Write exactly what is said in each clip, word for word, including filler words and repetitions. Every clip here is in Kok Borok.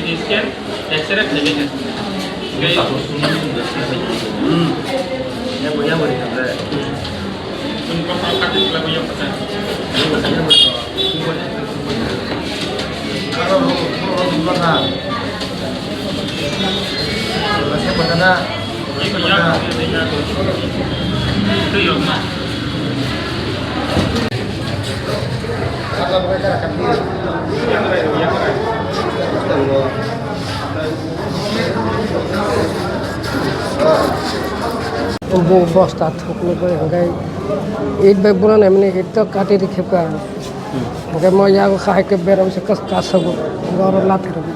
Scan, X-ray khlaibaikha. Tei, hmm. Yang bo, yang bo ri kha bre. Chwng kok kok kati khlaibo yang kha. Yang bo, yang bo ri kha. Aro ro, ro, ro, ro, ro, ro. Ro, ro, ro, ro. Bo bosta thuknwi bai hwnkhe it bai buna naimani it to kati ri khipka. Hwnkhe mo yago khai khe berabwi se kas-, kasago, hwnkhe oro lathai rwgo.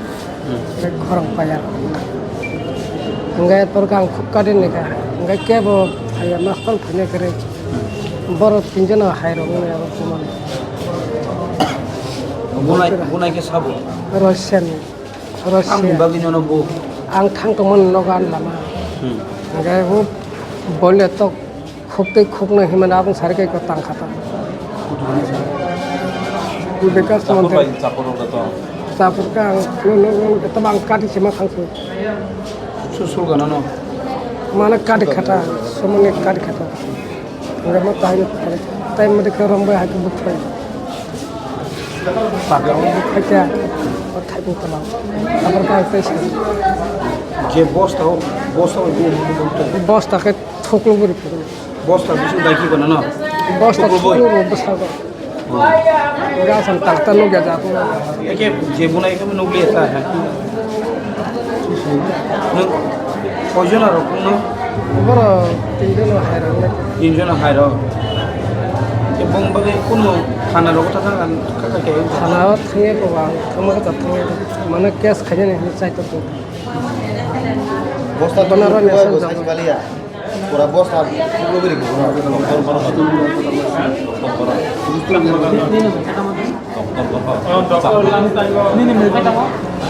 Hwnkhe khorang paya. Hwnkhe torkhe ang khub kati ni kha. Hwnkhe kebo phaiya, master phainai kwrwi. Borok tinjono hai rok wngya abo bumani. Bunai, bunai khe sabo? Russian. Russia. Ang bagwi nono bo. Ang thang tongmani nogo ani lama. Hmm. Hwnkhe bo boile tok khuk tei khuk no hinmani aboni sari kai ko tang kha ta. Bikas Chapur montri. Bai, chapur rok to. Chapur ka ang no, no, no, to ang kati sima thang su. Sur sur gana no. Mane kati khata, somoni kati khata. Hwnkhe mo tai no tai mo de khe rombai hai khe bukthai. Pakha o bukthai khe o thaibo tala. Abor ka tai se. Je bosta o, bosta o je. Bosta khe thuklo buri phuru. Bosta bising dai ki bana no? Bosta thuklo buri. Thuklo bo bwsa go. Gasan takta nukya jago. Eke je bunai khe nukliya ta hai. Nwng koijon aro kungno? Boro tinjono hairok le. Tinjono hairok. Ke bong bagwi kuno thana rogo thang thang kaka ke. Thana o thangya ko ang, thangma kha thangya. Mane case khaina ni hinwi chai tok. Bosta Bonaro ni bosta asal bosta jago. Baliya. Pura bosta, pura beri, pura. Nini, nini, nini.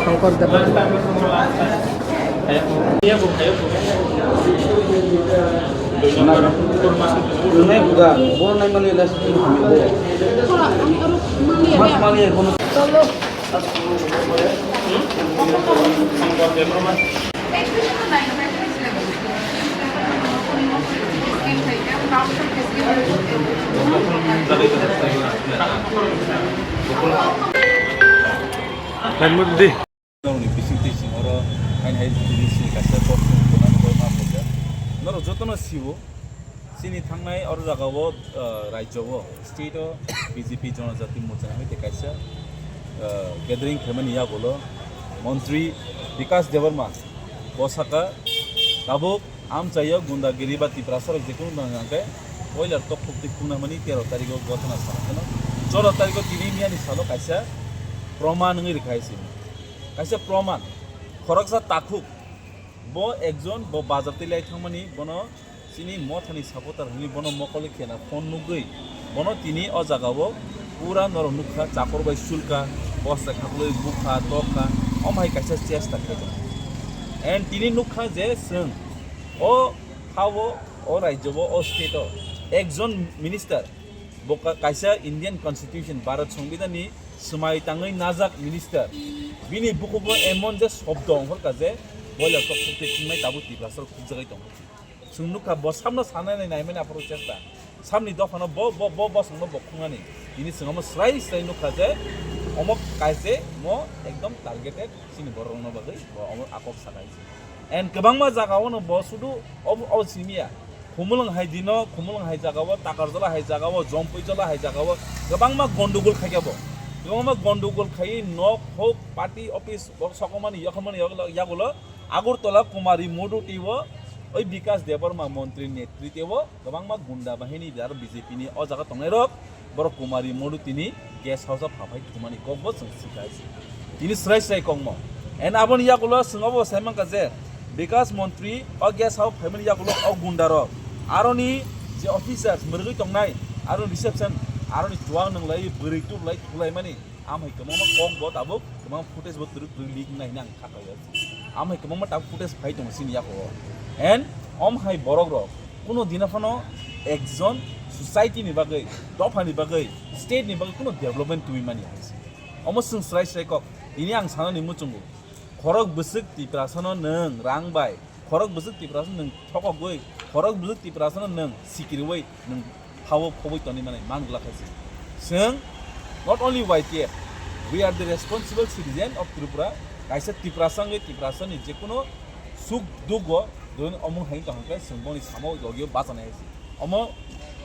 Songkor Debbarma. Nai buga, bo nai mali last week kami bo. Mas mali kono. Norokni bising twi sing oro hain hai tini sini kaisa kok song tongna nugwi ma phaikha. Norok jotono sio, chini thangnai oro jagao, ah, rajyo o, state o B J P Jonojati Morcha ni hai tei kaisa, ah, gathering khaimani yagulo Montri Bikash Debbarma bo saka tabuk Amchaio gundagiri ba Tiprasa rok jekunu nang hwnkhe boiler tok khuk twi khukna mani tero tarikh o gothana sana kheno. Choro tarikh o tini miyani salo kaisa proman wngwi rwkha hai se. Kaisa proman. Khoroksa takhuk. Bo ekjon, bo bazar twi lai thangmani, bono chini mothani supporter hwnwi bono mokol khe na phone nugwi bono tini o jaga o pura norok nukha, chapor bai sulka, bosta khaklwi bukha, tokha, omo hai kaisa chesta khlai tongo. And tini nukha je chwng o ha o, o rajyo o, o state o ekjon minister, bo ka-, kaisa Indian Constitution, Bharat Songbidan ni swmai tangwi najak minister, bini bukhugo emon je shobdo ongkhorkha je boiler tok khuk twi khungnai tabuk Tiprasa rok khukjagwi tongo. Chwng nukha bo samno sanani naimani aphuru chesta. Samni dophano bo, bo, bo bosongno bo khungnani. Tini chwng omo srai srai nukha je omo kaise mo ekdom targeted chini borok rokno bagwi bo omo akok saka hai se. And kwbangma jaga o no bo sudu obo, obo simiya. Khumulwng hai dino, Khumulwng hai jaga o, Takarjala hai jaga o, Jompuijala hai jaga o kwbangma gondogol khaikha bo. Kwbangma gondogol khaiwi nok hok, party office, borok sokomani, yokhormani yagulo, yagulo Agartala Kumari Modu tei o, oi Bikash Debbarma montri netrite o kwbangma gunda bahini aro B J P ni o jaga tongnai rok, borok Kumari Modu tini guest house o phaphai thumani kokbo chwng sikha hai se. Tini srai srai kokmo. And aboni yagulo chwng obo sai mankha je Bikash montri o guest house phaimani yagulo o gunda rok, aroni je officers mwrwgwi tongnai, aroni reception, aroni chuwak nwnglai, bwrwi tuklai, thulaimani. Am hai kwbangma kok bo tabuk kwbangma footage bo twrwk twrwk leak wngnai hwnwi ang kha khaio. Am hai kwbangma tabuk footage phai tongo chini yago o. And om hai borok rok kuno dina phano ekjon society ni bagwi, dopha ni bagwi, state ni bagwi kuno development twi mani hai se. Omo chwng srai srai kok. Tini ang sanani muchungo. Khorok bwswk Tiprasano nwng rang bai, khorok bwswk Tiprasano nwng thokogwi, khorok bwswk Tiprasano nwng sikiriwi nwng hao khobwi tonwi manai man glak hai se. Chwng not only Y T F, we are the responsible citizen of Tripura. Kaisa Tiprasa wngwi Tiprasani jekunu suk dugo doin omung hai tong hwnkhe chwng boni samo logio bachanai hai se. Omo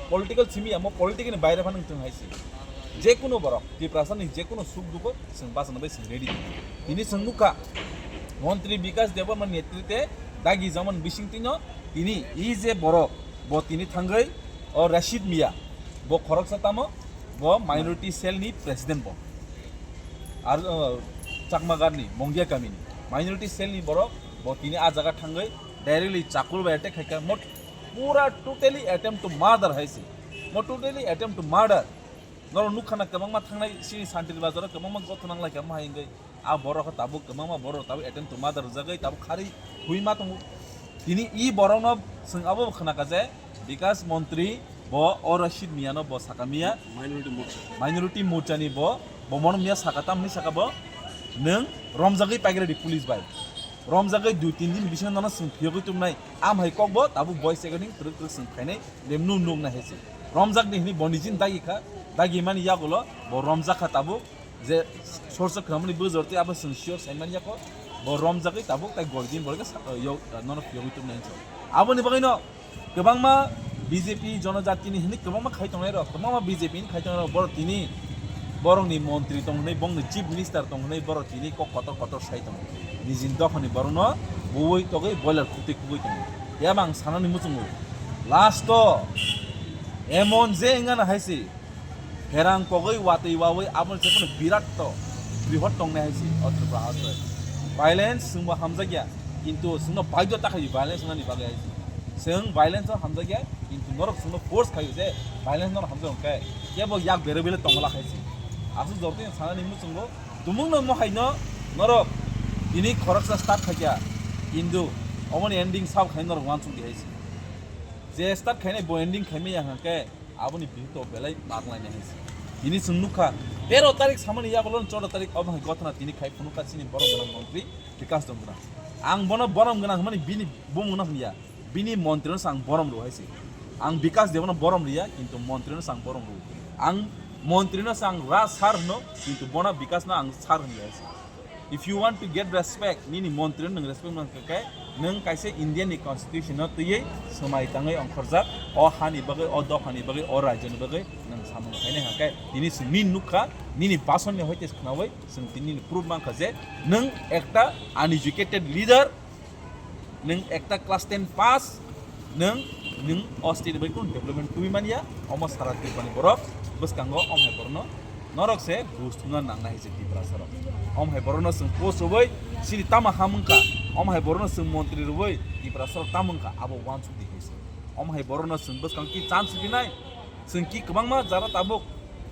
political simi amo political ni baire phano wngthung hai se. Jekunu borok Tiprasani jekunu suk dugo chwng bachana bai chwng ready. Tini chwng nukha Montri Bikas Debbarma netrite dagi jaman bising tino tini i je borok bo tini thangwi o Rashid Mia bo khoroksa tamo bo minority cell ni president bo. Ar uh, Chakmagar ni Mongia kami ni minority cell ni borok bo tini a jaga thangwi directly chakur bai attack khaika mot pura totally attempt to murder hai se. Mo totally attempt to murder. Norok nukha na kwbangma thangnai sini Santir Bazar o kwbangma gothona wnglaikha mo hai wngwi. A borok khe tabuk kwbangma borok tabuk attempt to murder rwjagwi tabuk kharwi hui ma tongo. Tini i borokno chwng abo khnakha je Bikas Montri bo o Rashid Miano bo sakamiya Minority Morcha. Minority Morcha ni bo, bo mono miya saka tamni saka bo nwng romjagwi paikre di police bai. Romjagwi dui tin din bisingo nono chwng phiyogwi tubnai. Am hai kok bo tabuk voice recording twrwk twrwk chwng phainai. Lemnu nuk na hai se. Romjak ni hini bo nijin dagi kha, dagi mani yagulo bo romjak kha tabuk. Je sorsa khwnamani bujor tei abo chwng sure sai man yako. Bo romjagwi tabuk tai goi din borok sa-, yo, nono phiyogwi tubnai hinso. Aboni bagwino kwbangma B J P jonojatini hini kwbangma khai tongnai rok, kwbangma B J P ni khai tongnai rok borok tini borokni montri tong hwnwi, bongni chief minister tong hwnwi borok tini kok kotor kotor sai tongo. Nijini dophani borokno buwi togwi boiler khutwi kubui tongo. Yaba ang sanani muchungo. Last o emon je wngana hai se. Herang kogwi watwi wawi aboni se phano birat to, brihot tongnai hai se o Tripura haste. Violence chwngbo hamjakya, kintu chwngno baidhota khai violence wngnani bagwi hai se. Chwng violence no hamjakya, kintu norok chwngno force khaio je violence norok hamjak hwnkhe kebo yak bere bele tongla khai se. Aswk jotoni sanani muchungo tumungno mo haino norok tini khoroksa start khaikha, kintu omoni ending sao khai norok uansuk di hai se. Je start khainai bo ending khaimaya hwnkhe aboni bihik to belai maglainai hai se. Tini chwng nukha tero tarik samani yagulo choudo tarik obo hai gothona tini khai phunukha chini borom gwnang montri Bikas Debbarma. Ang bono borom gwnang hwnmani bini bumungno hwnya, bini montrino se ang borom rw hai se. Ang Bikas Debbarmano borom rwya, kintu montrino se ang borom rw. Ang montrino se ang ra sir hwno, kintu bono Bikasno ang sir hwnya hai se. If you want to get respect, nini montri nwng respect man khe, nwng kaisa India ni constitution no twiwi swmai tangwi ongkhorjak, o hani bagwi, o dophani bagwi, o rajyoni bagwi nwng samung khainai hwnkhe, tini chwng nini nukha, nini basonni hoite khnawi chwng tini nini proof mankha je nwng ekta uneducated leader, nwng ekta class ten pass, nwng, nwng o state bai kunu development tubui manya, omo sara Tripurani borok bwskango omo hai borokno norok se buj thumna nangnai hai se Tiprasa rok. Omo hai borokno chwng post rwui chini tamo ham wngkha, omo hai borokno chwng montri rwui Tiprasa rok tamo wngkha abo uansuk di hai se. Omo hai borokno chwng bwskango ki chance rinai, chwng ki kwbangma jara tabuk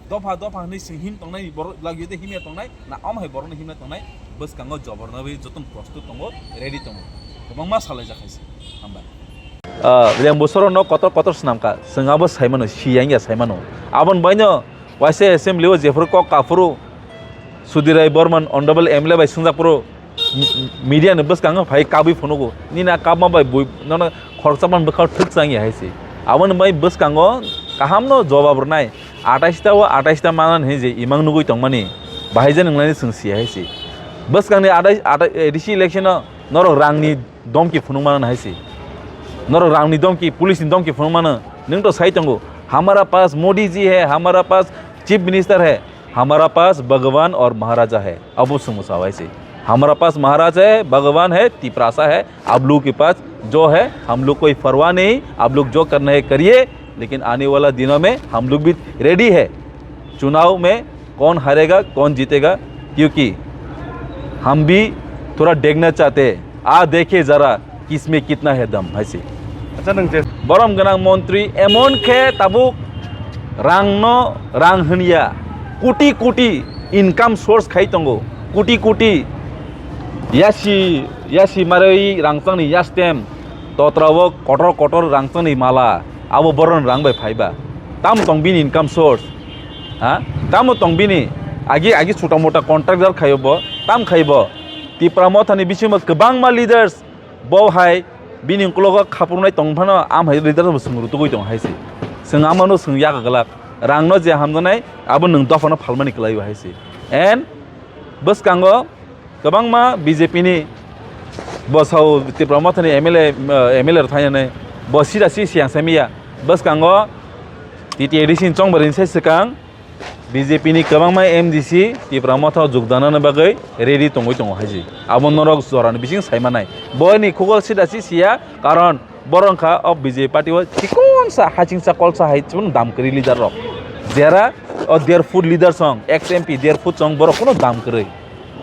dopha dopha hwnwi chwng him tongnai borok lagio de himya tongnai na omo hai borokno himna tongnai bwskango joborno bai jotono prostut tongo, ready tongo, kwbangma salaijak hai se. Hambai. Ah, Reng Bosoro no kotor kotor swnam kha, chwng abo sai mano, siyang ya sai mano. Aboni baino waisa assembly o jephuru kok kaphuru Sudhir Rai Borman honorable M L A bai swngjak phuru m-, m-, media ni bwskango phai kabui phunugo. Nini a kabma bai bui nono khoroksa man bwkhao thwk chang ya hai se. Aboni bai bwskango kaham no jobab rwnai. Atais ta o atais ta manan hinwi je imang nugui tongmani. Bahai je nwnglai chwng si hai se. Bwskangni atais, atais, A D C election o norok rangni domki phunuk mano hai se. Norok rangni domki, police ni domki phunuk mano. Nwng to sai tongo, "Hamara paas Modi ji hai, hamara paas chief minister hai, hamara paas Bhagwan aur Maharaja hai." Abo swngmo sa hai se. "Hamara paas Maharaja hai, Bhagwan hai, Tiprasa hai, aap log ke paas jo hai, hum log koi parwah nahi, aap log jo karna hai kariye, lekin aane wala dinon mein hum log bhi ready hai." चुनाव में कौन हारेगा, कौन जीतेगा, क्योंकि हम भी थोड़ा देखना चाहते हैं। आ देखिए जरा, किसमें कितना है दम, hai se. Acha, nwng je borom gwnang montri emon khe tabuk rangno, rang hwnya, koti koti income source khai tongo, koti koti yasi, yasi marwi rangchakni yastem, totra o kotor kotor rangchakni mala, abo boron rang bai phaiba. Tam tong bini income source? Ha? Tamo tong bini? Agi, agi chuta mota contractor khaio bo, tam khai bo? Tipra Mothani bisingo kwbangma leaders bo hai bini ukologo khapurunai tong phano am hai leaders bo swng rutugwi tong hai se. Swng amano swng yak glak. Rangno je hamjaknai abo nwng dophano phalmani kwlaiwi hai se. And bwskango kwbangma B J P ni bo sao Tipra Mothani M L A, eh, M L A rok thainani bo sida si siyang sai miya. Bwskango T T A D C ni chongbarini sai swkang B J P ni kwbangma M D C Tipra Motha o jogdanani bagwi ready tongwi tongo hai se. Abo norok jorani bising sai manai. Boini khugo sida si siya, karon borok wngkha o B J P party o chikonsa hachingsa kolsa hai chwng dam kwrwi leader rok. Jera o der foot leader song, ex M P der foot song borok kuno dam kwrwi.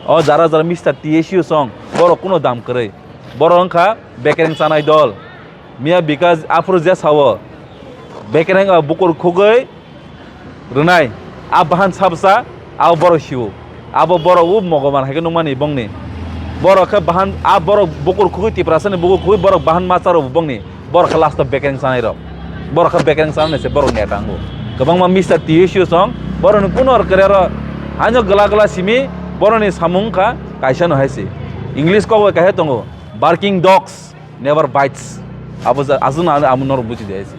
O jara jara Mister T S U song borok kuno dam kwrwi. Borok wngkha bekereng chanai dol. Miya Bikas aphuru je sao, bekereng o bukur khugwi rwnai, a bahan sabsa, abo borok sio. Abo borok o mogoman hai khe nukmani bongni. Borok khe bahan, a borok bukur khugwi Tiprasani bukur khugwi borok bahan masa rok bongni. Borok khe last o bekereng chanai rok. Borok khe bekereng chanai se borok neta wngo. Kwbangma Mister T S U song, borokni kuno rwkre ro. Haino gwla gwla simi, borokni samung kha kaisa no hai se. English kok bai kaisa tongo, "Barking dogs never bites." Abo ja-, aswkno ano amo norok buji di hai se.